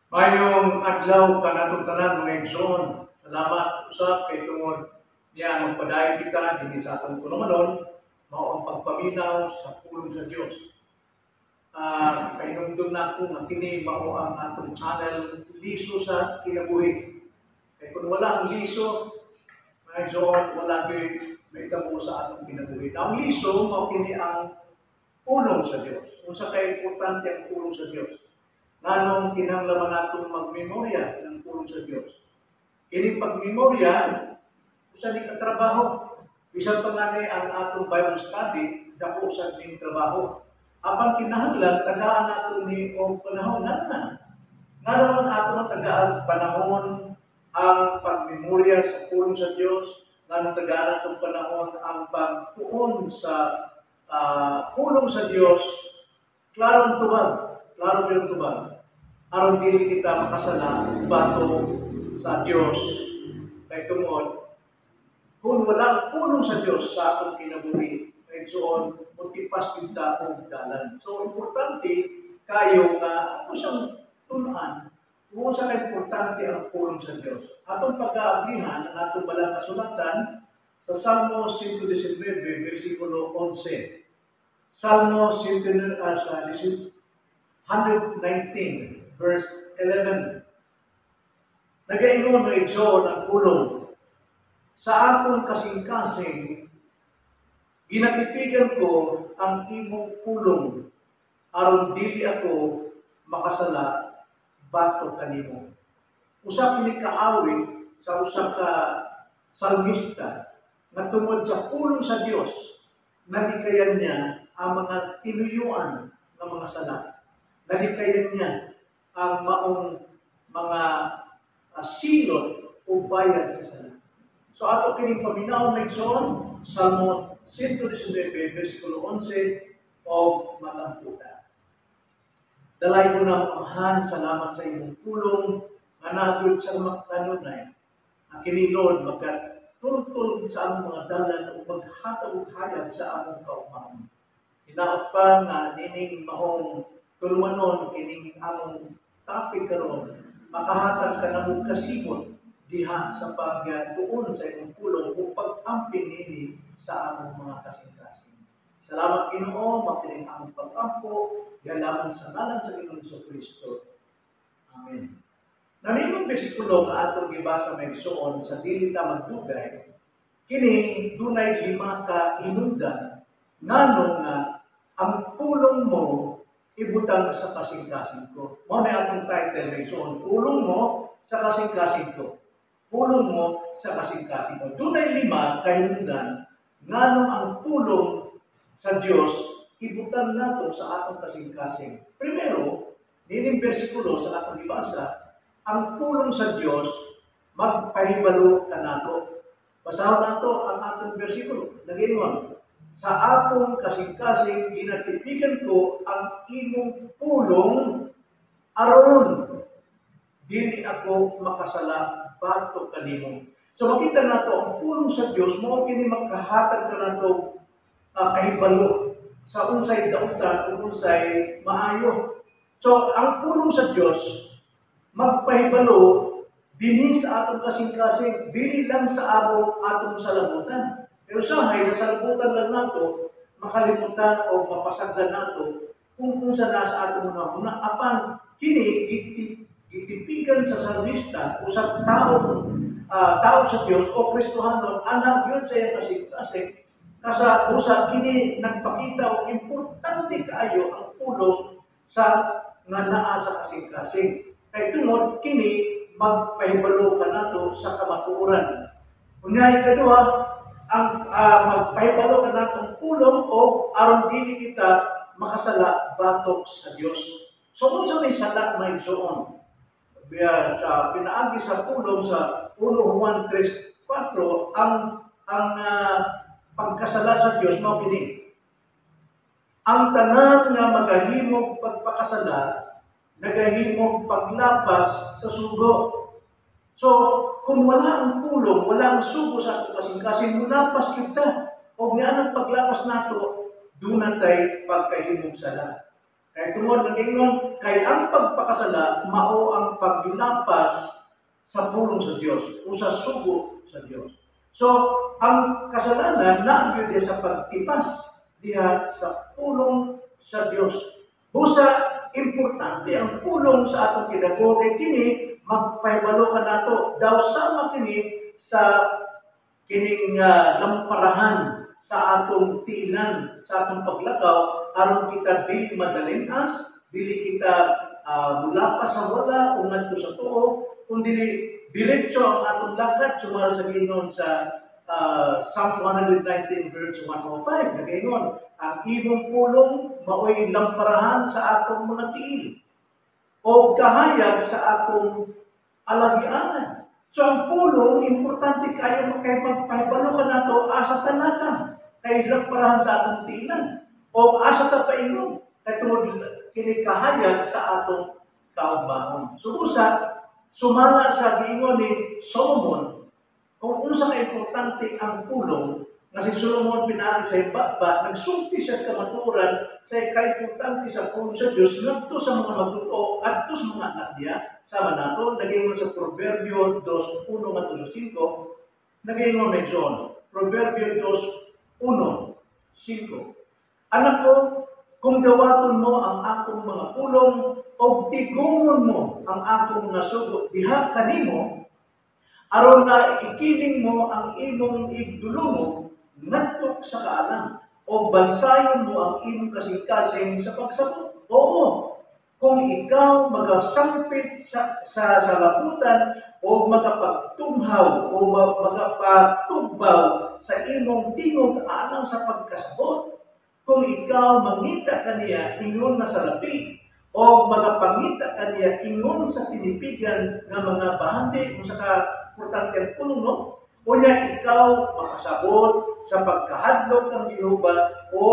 Maayong adlaw kanatong tanan, mga igsoon. Salamat usab kay tungod niya magpadayon kita dinhi sa atong tulumanon, mao ang pagpaminaw sa pulong sa Dios. Kahinumdum nako nga kini mao ang atong channel, Liso sa Kinabuhi. Kay kung wala ang liso, mga igsoon, wala gyud mahitabo sa atong kinabuhi. Ang liso mao kini ang pulong sa Dios. Unsa kay importante ang pulong sa Dios? Nganong kinahanglan man natong magmemorya ng pulong sa Dios? Kini pagmemorya, usa ni ka trabaho. Bisan pa nga ni ang atong Bible study, dako sad ning trabaho. Apan kinahanglan tagaan nato ni og panahon na na. Ngano man ato ang tagaan panahon ang pagmemorya sa pulong sa Dios, nganong tagaan natong panahon ang pagtuon sa pulong sa Dios? Klaro ang tubag, klaro ang tubag. Aron dili kita makasala batok sa Dios. Kay tungod kung walang pulong sa Dios sa atong kinabuhi, igsoon, mutipas kita og dalan. So importante kayo nga ato siyang tun-an kung unsa ka importante ang pulong sa Dios. Atong pag-aablihan ang atong balang kasulatan sa Salmo 119 versikulo 11. Salmo 119 verse 11. Nagaingon, mga igsoon, ang pulong, "Sa akong kasing-kasing, ginatipigan ko ang imong pulong, aron dili ako makasala batok kanimo." Usa kini kaawit sa usa ka salmista nga tungod sa pulong sa Dios, nalikayan niya ang mga tinuyuan ng mga sala. Nalikayan niya ang maong mga silot o bayad sa sala. So ato kining paminawon, mga igsoon, Salmo 119 versikulo 11 o matamputa. Dalaygon namo, Amahan, salamat sa imong pulong nga nagod sa kanunay. Ang kini, Lord, magkatultol sa among mga dalan o maghatag og hayag sa among kaugmaon. Hinaot pa nga nining maong tulumanon, kining among topic karon, makahatag ka namong kasimot diha sa pagtuon sa imong pulong o pag-amping nini sa among mga kasing-kasing. Salamat, Ginoo, makining among pag-ampo, lamang sa ngalan sa Ginoong Kristo. Amen. Niining bersikulo nga atong gibasa, mga igsoon, sa dili ta magdugay, kini dunay lima ka hinungdan ngano nga ang pulong mo ibutang sa kasing-kasing ko. Mao na atong title, mga igsoon, "Pulong Mo sa Kasing-kasing Ko." Pulong Mo sa Kasing-kasing Ko. Dunay lima kahinungdan nganong ang pulong sa Dios ibutang nato sa atong kasing-kasing. Primero, nining bersikulo sa atong gibasa, ang pulong sa Dios magpahibalo kanato. Basahon nato ang atong bersikulo. Nagaingon, "Sa akong kasing-kasing ginatipigan ko ang imong pulong aron dili ako makasala batok kanimo." So makita nato ang pulong sa Dios mao kini makahatag kanato kahibalo sa unsay dautan ug unsay maayo. So ang pulong sa Dios magpahibalo dinhi sa atong kasing-kasing, dili lang sa among atong salabutan. Pero usahay sa salabutan lang nato, makalimutan o mapasagdan nato kung unsa na sa atong una. Apan kini gitipigan sa salmista, usang tao sa Dios o Kristohanon, anak yun sa iyang kasing-kasing, kasa usa kini nagpakita og importante kaayo ang pulong sa nga naa sa kasing-kasing. Kay tungod kini magpahibalo kanato sa kamatuoran. Unya ikaduha, ang magpahibalo kanato ang pulong o aron dili kita makasala batok sa Dios. So unsa may sala, mga igsoon? Biya sa pinaagi sa pulong sa 1 Juan 3:4, ang pagkasala sa Dios mao kini: "Ang tanan nga magahimog pagpakasala nagahimog paglapas sa sugo." So, kung wala ang pulong, wala ang sugo sa atong kasing-kasing, mulapas kita. O nga anong paglapas nato, duna tay pagkahimog sala. Kay tungod nag-ingon, kay ang pagpakasala mao ang paglapas sa pulong sa Dios o sa sugo sa Dios. So, ang kasalanan naa gyud sa pagtipas diha sa pulong sa Dios. Busa importante ang pulong sa atong kinabuhi kay kini magpahibalo ka nato, daw sama kini sa kining lamparahan sa atong tiilan, sa atong paglakaw, aron kita dili madalinas, dili kita mulapas sa wala o ngadto sa tuo, kung dili diretso ang atong lakad sumala sa giingon sa Psalms 119 verse 105. Nagaingon, ang imong pulong maoy lamparahan sa atong mga tiil o kahayag sa atong alagianan. So ang pulong, importante kayo kay magpahibalo ka nato asa tanakan, kay lamparahan sa atong tiilan o asa ta paingon kay tungod kini kahayag sa atong kaugmaon. So busa sumala sa giingon ni Solomon kung unsa ka importante ang pulong, nga si Solomon pinaagi sa hibaba nagsulti siya sa kamatuoran sa kaimportante sa pulong sa Dios ngadto sa mga magtotoo adto sa mga anak niya. Sama nato nagaingon sa Proverbio 2:1 ngadto sa 5. Nagaingon na John, Proverbio 2:1-5, "Anak ko, kung dawaton mo ang akong mga pulong o tigungon mo ang akong mga sugo diha kanimo, aron nga ikiling mo ang imong igdulumog ngadto sa kaalam o bansayon mo ang imong kasing-kasing sa pagsabot. Oo, kung ikaw magasampit sa labutan o magapagtunghaw o magapatugbaw sa imong tingog alang sa pagkasabot, kung ikaw mangita kaniya ingon nga salapi o magapangita kaniya ingon sa tinipigan nga mga bahandi." Kung sa ka importante ang pulong, no? Unya ikaw makasabot sa pagkahadlok ng Jehova o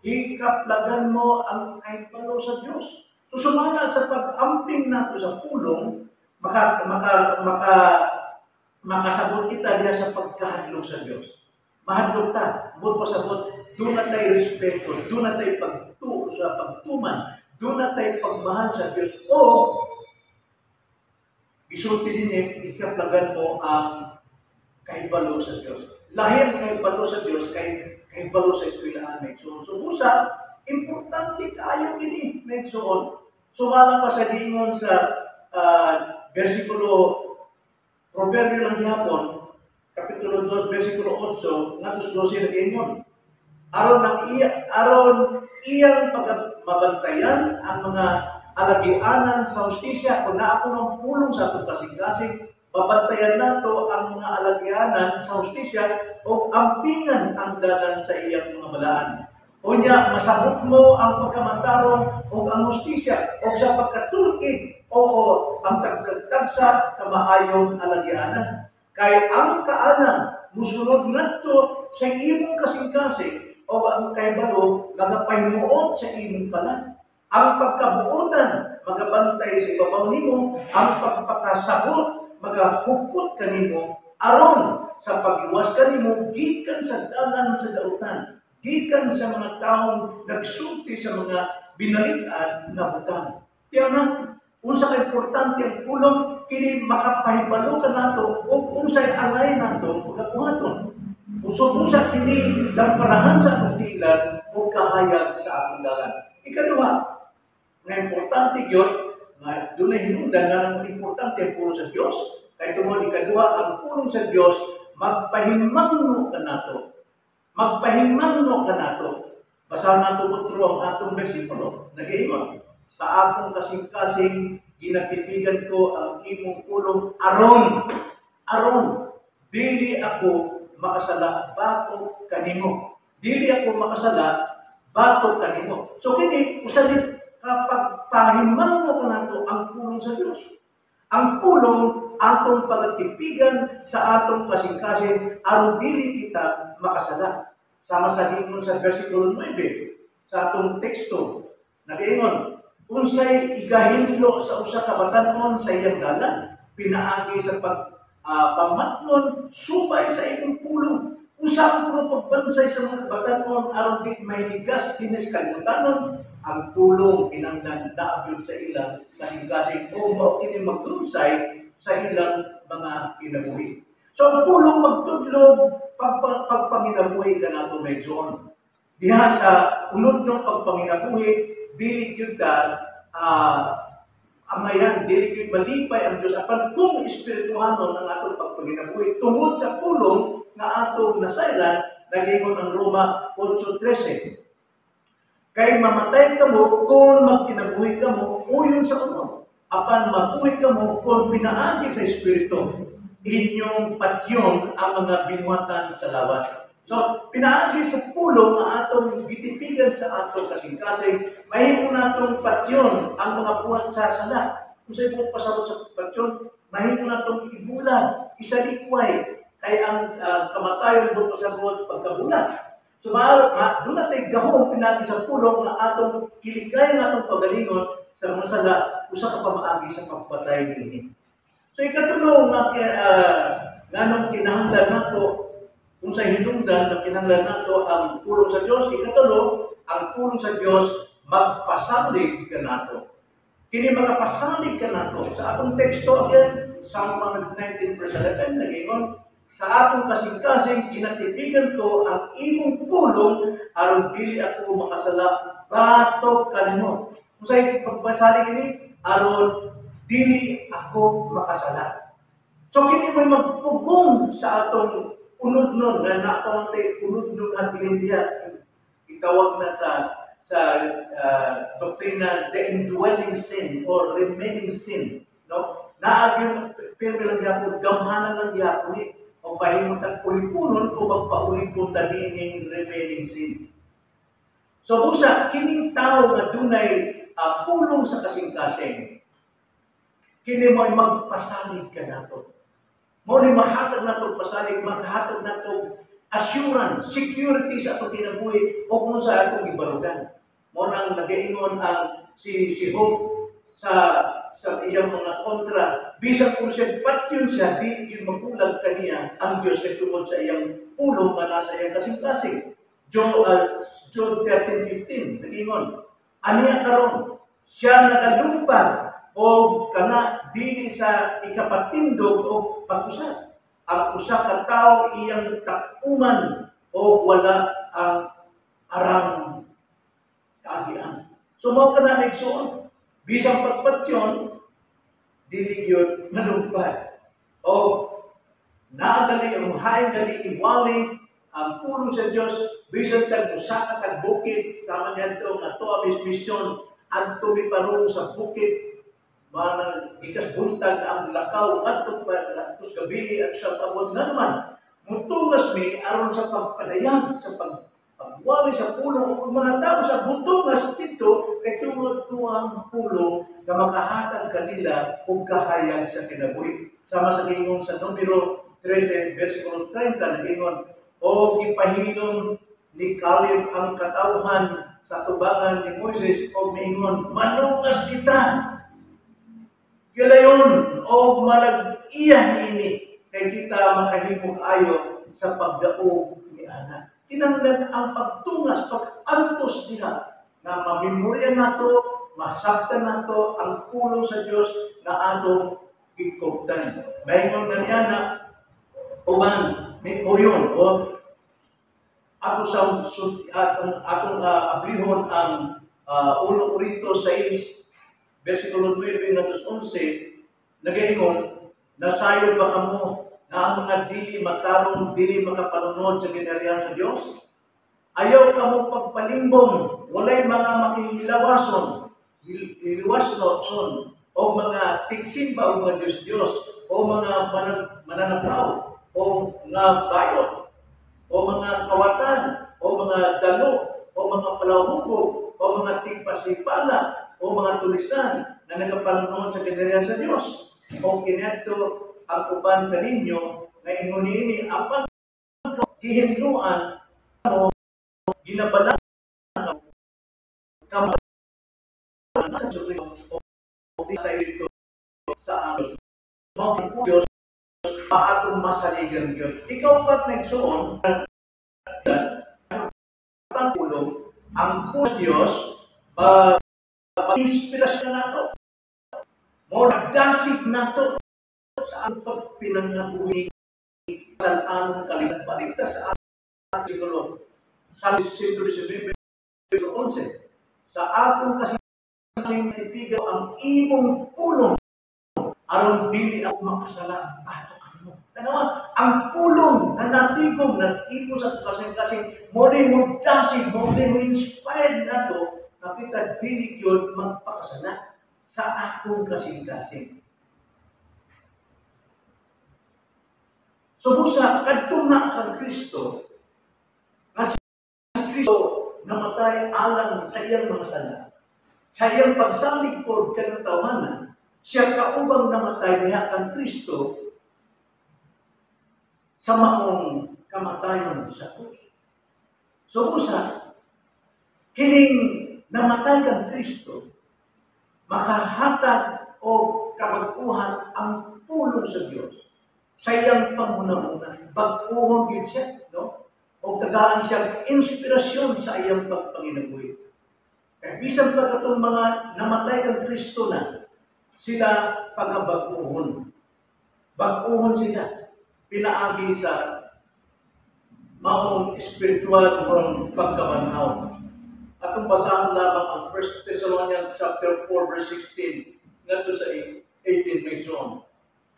ikaplagan mo ang kahibalo sa Dios. So sumala sa pag-amping nato sa pulong, maka maka maka makasabot kita diha sa pagkahadlok sa Dios. Mahadlok ta, bud pasabot, duna tay respeto, duna tay pagtu sa pagtuman, duna tay pagmahal sa Dios o gisulti dinhi, ikaplagan mo ang kahibalo sa Dios. Lahi kahibalo sa Dios kay kahibalo sa eskwelahan, may so, so busa importante kaayo kini, may igsoon. Sumala pa sa giingon sa versikulo Proverbio lang gihapon, kapitulo 2 versikulo 8 ngadto sa 12, nagaingon, aron ang iya, aron iyang mabantayan ang mga alagianan sa hustisya. Kung naa ko ng pulong sa atong kasing-kasing, mabantayan nato ang mga alagianan sa hustisya o ampingan ang dalan sa iyang mga balaan. Unya masabot mo ang pagkamantarong o ang hustisya o sa pagkatulid, oo, ang tagsa kamaayong alagianan. Kay ang kaalam musunod ngadto sa imong kasing-kasing o ang kahibalo magapahimuot sa imong kalag. Ang pagkabuotan magabantay sa ibabaw nimo, ang pagpakasabot magahupot kanimo aron sa pagluwas kanimo gikan sa dalan sa dautan, gikan sa mga taong nagsulti sa mga binalig-an nga butang. Tiyan na, unsa ka importante ang pulong, kini makapahibalo ka nato ug unsay angay nato pagabuhaton. Usog-usa kini lamparahan sa atong tiilan o kahayag sa atong dalan. Ikaduha, nga importante gyud, nga dunay hinungdan nga ang importante ang pulong sa Dios, kay tungod ikaduha, ang pulong sa Dios magpahimangno kanato. Magpahimangno kanato. Basahan nato otro ang atong bersikulo. Nagaingon, "Sa akong kasing-kasing ginatipigan ko ang imong pulong aron aron dili ako makasala batok kanimo." Dili ako makasala batok kanimo. So kini usa ni kapag pahimangno kanato ang pulong sa Dios. Ang pulong atong pagtipigan sa atong kasing-kasing aron dili kita makasala. Sama sa giingon sa versikulo 9 sa atong teksto, nagaingon, "Unsay igahinlo sa usa ka batan-on sa iyang dalan? Pinaagi sa pag pamatnon subay sa imong pulong." Unsa ang pulong pagbansay sa mga batan-on aron di mahiligas dinis kalimutanon? Ang pulong kinahanglan naa gyud sa ilang kasing-kasing o mao kini maglunsay sa ilang mga kinabuhi. So ang pulong magtudlog pagpanginabuhi kanato, mga igsoon. Diha sa unod ng pagpanginabuhi, dili gyud ta amayan, dili gyud malipay ang Dios apan kung espirituhanon ang atong pagpanginabuhi tungod sa pulong nga atong nasayran. Nagaingon ang Roma 8:13, "Kay mamatay kamo kung magkinabuhi kamo uyon sa unod. Apan mabuhi kamo kung pinaagi sa Espiritu, inyong patyon ang mga binuhatan sa lawas." So, pinaagi sa pulong nga atong gitipigan sa atong kasing-kasing, mahimo natong patyon ang mga buhat sa sala. Kung sa ibong pasabot sa patyon, mahimo natong ibulag, isalikway, kay ang kamatayon mo pasabot pagkabulag. So, doon natin gahom pinagi sa pulong nga atong ilikay ang atong pagalingon sa mga sala, usa ka pamaagi sa pagpatay niini. So, ikatulo nga nganong kinahanglan nato, kung sa hinungdan na kinahanglan nato ang pulong sa Dios, ikatulo, ang pulong sa Dios magpasalig kanato. Kini magapasalig kanato sa atong teksto again, Psalm 119 verse 11, nag-ingon, "Sa akong kasing-kasing ginatipigan ko ang imong pulong aron dili ako makasala batok kanimo." Kung sa pagpasalig ini aron dili ako makasala. So kini mo'y magpugong sa atong unod-nun nga naa tay unod-nun nga bilin diha. Itawag na sa doktrina the indwelling sin or remaining sin, no? Naagi pirmi lang gyapon, gamhanan lang gyapon ni o mahimo tag ulipunon kung magpaulipon ta niining remaining sin. So busa kining tawo nga dunay pulong sa kasing-kasing, kini mo ay magpasalig kanato. Mao ni mahatag nato pasalig, maghatag nato assurance, security sa atong kinabuhi o kung sa atong gibarugan. Mao nang nagaingon ang si si Job sa iyang mga kontra, bisan kung siya patyon siya, dili gyud mabulag kaniya ang Dios kay tungod sa iyang pulong nga nasa iyang kasing-kasing. Job 13:15, nag-ingon, "Aniya karon, siya nagalumpag o kana dili sa ikapatindog o pag-usab. Ang usa ka tawo iyang takuman o wala ang arang kaagian." So mao kana, igsoon, bisan pagpatyon, dili gyud malumpad. O naadali ang hain dali iwali ang pulong sa Dios bisan tag musaka tag bukid, sama niadto nga tuwa misyon adto mi parong sa bukid, manang gikas buntag ang lakaw ngadto pa ngadto gabi at sa pabot nga naman mutungas mi aron sa pagpadayag sa pagwali sa pulong ug mga tao sa mutungas didto kay tungod tuang pulong nga makahatag kanila og kahayag sa kinabuhi. Sama sa gingon sa Numero 13 versikulo 30, nagingon, "O gipahilom ni Caleb ang katawhan sa tubangan ni Moises og miingon, 'Manungas kita gilayon o manag-iya niini kay kita makahimo kaayo sa pagdaog ni ana.'" Kinahanglan ang pagtungas, pag-antos diha na mamemorya nato, masabtan nato ang pulong sa Dios na atong gikuptan. Maingon na niya na uban ni uyon o ato sa atong ablihon ang 1 Corinto 6 versikulo 9 ngadto 11. Nagaingon, "Nasayod ba kamo na ang mga dili matarong dili makapanunod sa ginharian sa Dios? Ayaw kamo pagpalimbong, walay mga makihilawason, hilawason o mga tigsimba o mga Diyos-Diyos o mga mananapaw o mga bayot o mga kawatan o mga dalo o mga palahubog o mga tigpasipala o mga tulisan na nagapanunod sa ginharian sa Dios. O kiniadto ang uban kaninyo nga ingon niini, apan gihinluan mo, ginabala kamo sa o sa ito sa ang mao Dios maatong masaligan gyud." Ikaw pat na igsoon ang pulong, ang pulong Dios. Pa inspirasyon nato. Mo nagdasig nato sa ang pagpinangabuhi sa anong kalibutan. Balik sa artikulo sa 119, 11. Sa akong kasing tipiga ang imong pulong aron dili ako makasala batok kanimo. Tanawa, ang pulong na natigom na ipon sa kasing-kasing mo ni mo dasig, mo ni mo inspired nato na kita dili yun magpakasala sa akong kasing-kasing. So busa kadtong na kang Kristo, nga si Kristo namatay alang sa iyang mga sala. Sa iyang pagsalig pod kanang tawhana, siya kaubang namatay diha kang Kristo sa maong kamatayon sa krus. So busa kining namatay kang Kristo makahatag o kabag-uhan ang pulong sa Dios sa iyang panghuna-huna. Bag-uhon gyud siya, no? O tagaan siya inspirasyon sa iyang pagpanginabuhi. Kaya bisan pa katong mga namatay kang Kristo na, sila pagabag-uhon. Bag-uhon sila. Pinaagi sa maong espiritual mong pagkabanhaw. Atong basahan lamang ang 1 Thessalonians chapter 4 verse 16 ngadto sa 18 medyo.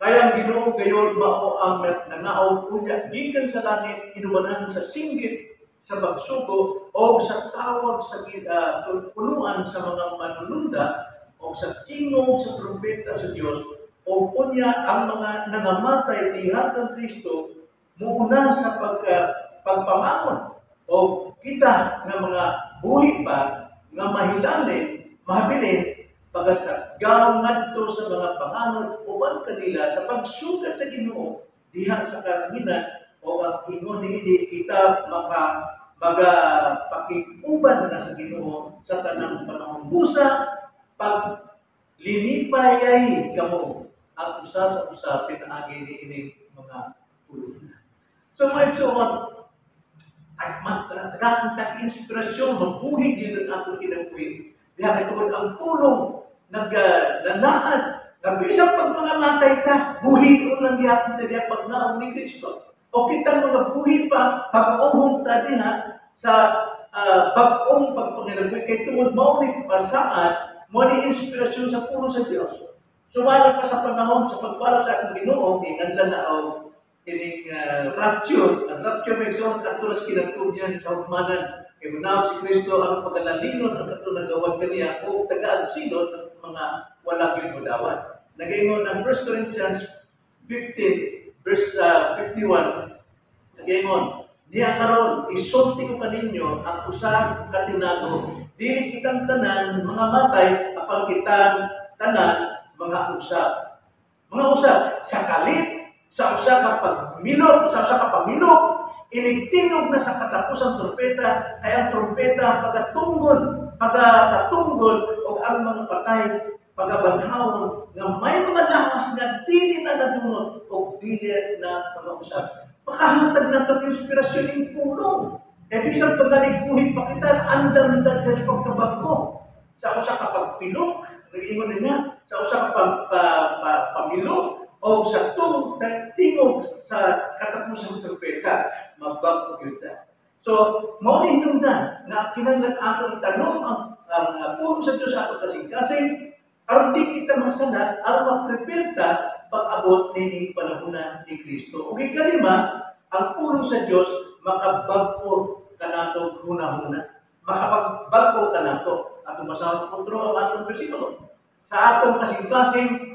Kaya ang Ginoo gayon mao ang nanaog unya gikan sa langit inubanan sa singgit sa pagsugo o sa tawag sa punuan sa mga manununda o sa tingog sa trumpeta sa Dios o unya ang mga nangamatay diha kang Kristo muuna sa pagpamangon o kita nga mga buhi pa nga mahilalin, mahabilin pagasagaw ngadto sa mga panganod uban kanila sa pagsugat sa Ginoo diha sa kahanginan o ang ingon niini kita maka magapakig-uban na sa Ginoo sa tanang panahon. Busa pag linipayay kamo ang usa sa usa pinaagi niining mga pulong. So mga igsoon, at magtagaan tag-inspirasyon, mabuhi din ang atong kinabuhi. Diha kay tungod ang pulong nagnanaad, na bisan pag mga matay ta, buhi lang gihapon ta diha pagnaong ni Kristo. O kitang mga buhi pa, pag-uhong ta diha sa bag-ong pagpanginabuhi. Kay tungod mao ni pasaad, mao ni inspirasyon sa pulong sa Dios. So wala pa sa panahon sa pagbalot sa akong Ginoo, kinahanglan na og kining rapture. Ang rapture may igsoon kadto sa kinatubyan sa hukmanan. Kay munaw si Kristo ang pagalalinon ang katong nagawad kaniya o tagaag silot ang mga wala gyud modawat. Nagaingon ang 1 Corinthians 15 verse 51, nagaingon, niya karon isulti ko kaninyo ang usa ka tinago, dili kitang tanan mga matay apan kitang tanan mga usab. Mga usab sa kalit, sa usa ka pagmilok, sa usa ka pamilok, inigtingog na sa katapusan trumpeta, kay ang trumpeta pagatunggol og ang mga patay pagabanhawon nga may mga lawas nga dili na nadunot og dili na pagausab. Makahatag na itong inspirasyon ng pulong. Kaya bisan pagkaligbuhin pa kita, andam sa pagkabago. Sa usa ka pagpilok, nag-ingon niya, sa usa ka pamilok, o sa tingog sa katapusan ng trumpeta, magbag-o gyud ta. So, mao ni hinungdan na kinahanglan ato itanom ang pulong sa Dios ato kasing-kasing aron di kita masala, aron ma-prepare ta pag-abot nining panahona ni Kristo. Ug ikalima, ang pulong sa Dios makabag-o kanato hunahuna, makapag-bag-o kanato. Atong basahon kontrol ang atong bersikulo. Sa atong kasing-kasing,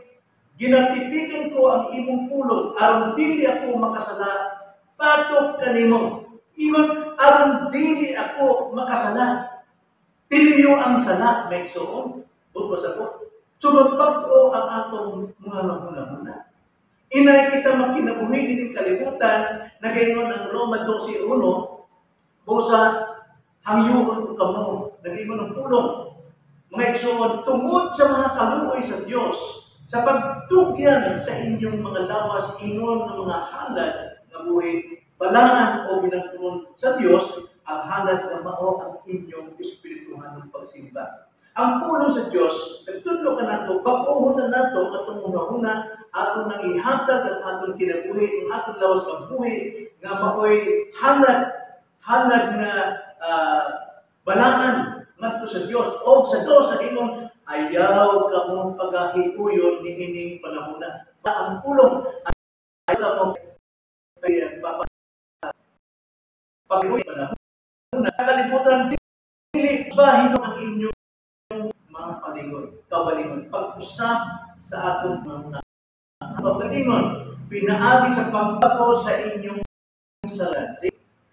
ginatipikan ko ang imong pulong aron dili ako makasala batok kanimo. Ingon aron dili ako makasala. Piliyo ang sala, may igsoon. Bug sa ko. So magbag-o ang atong mga hunahuna. Inay kita makinabuhi nining kalibutan, nagaingon ang Roma 12:1, busa hangyuon ko kamo, nagaingon ang pulong. Mga igsoon, tungod sa mga kaluoy sa Dios, sa pagtugyan sa inyong mga lawas, ingon ng mga halad na buhi, balaan o ginangkunon sa Dios, ang halad na mao ang inyong espirituhanong pagsimba. Ang pulong sa Dios nagtudlo kanato, bag-ohon na nato atong hunahuna, atong nang ihatag ang atong kinabuhi, ang atong lawas nga buhi nga maoy halad, halad nga balaan ngadto sa Dios. O sa Dios nag-ingon, ayaw kamo pagahiuyon niining panahona. Ang pulong ayaw kamo pagahiuyon panahona. Sa kalibutan dili bahin ang inyong mga kalingon, kaugalingon, pag-usap sa atong mga kaugalingon, pinaagi sa pagbago sa inyong salan.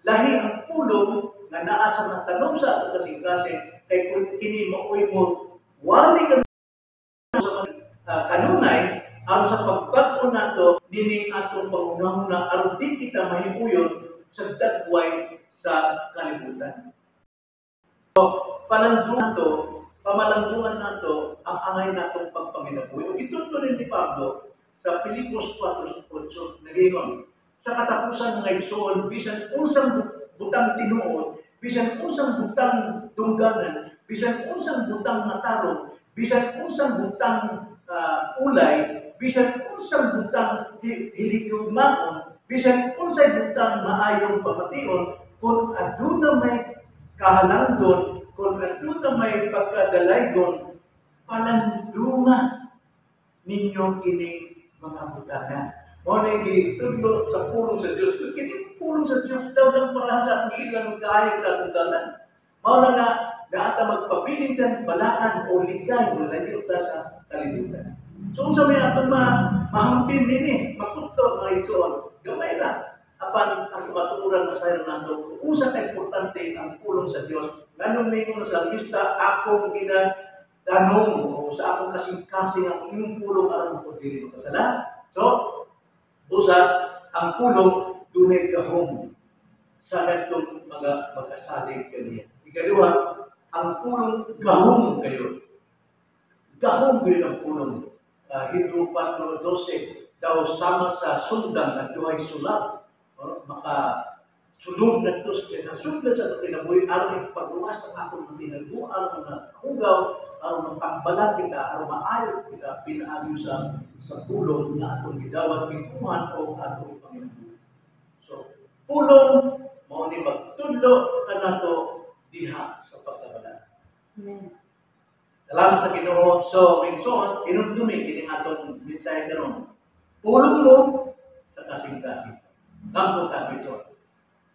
Lahi ang pulong nga naa sa mga tanom sa atong kasing-kasing, kay kung kini maoy mo, wali ka sa kanunay, aron sa pagbago nato, nining atong pangunahuna, aron di kita mahiuyon sa dagway sa kalibutan. So, palanduan to, pamalandungan nato ang angay natong pagpanginabuhi. O gitudlo rin ni Pablo sa Filipos 4:8, nag-ingon, sa katapusan mga igsoon, bisan unsang butang tinuod, bisan unsang butang dungganan, bisan unsang butang matarong, bisan unsang butang ulay, bisan unsang butang hiligugmaon, bisan unsay butang maayong pamation, kung aduna may kahalangdon, kung aduna may pagkadalaygon, palandunga ninyo kining mga butanga. Mao na gitudlo sa pulong sa Dios. Kung kining pulong sa Dios daw ng parahat ilang kahit sa atong dalan. Mao na nga naata magpabilin tan balaan o likay o layo ta sa kalibutan. So unsa may atong mahampin dinhi, makutlo mga igsoon, gamay ra. Apan ang kamatuoran na sayro nato kung unsa ka importante ang pulong sa Dios. Nganong mingon sa salmista, akong ginatanong o sa akong kasing-kasing ang imong pulong aron ko dili makasala. So, usa ang pulong dunay gahom sa ngadtong mga magasalig kaniya. Ikaduha, ang pulong gahom kayo. Gahom kayo ang pulong. Hebrew 4:12 daw sama sa sundang nga duhay sulab, no? Maka sulod na to sa kinasugdan sa atong kinabuhi aron ipagawas ang atong mga tinaguan, mga kahugaw, aron matambalan kita, aron maayo kita pinaagi sa pulong nga atong gidawat gikuhan o atong panginabuhi. So, pulong mao ni magtudlo kanato diha sa pagkabalaan. Amen. Salamat sa Ginoo. So, minsan, inundumi kining atong mensahe karon. Pulong mo sa kasing-kasing. Ngampo ta minsan.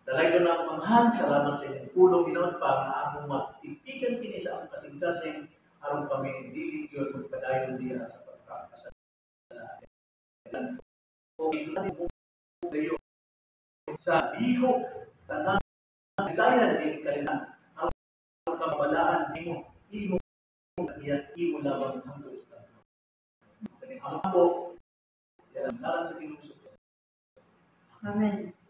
Dalay ko na ang amahan, salamat sa inyong pulong Ginoo pa nga among matipikan kini sa among kasing-kasing aron kami dili gyud magpadayon diha sa pagkakasala. O sa bihok tanan hilayan ni kalinan ang kabalaan nimo imo iya imo labang hangtod sa tanan. Kani ang po, yan ang ngalan sa Ginoo. Amen.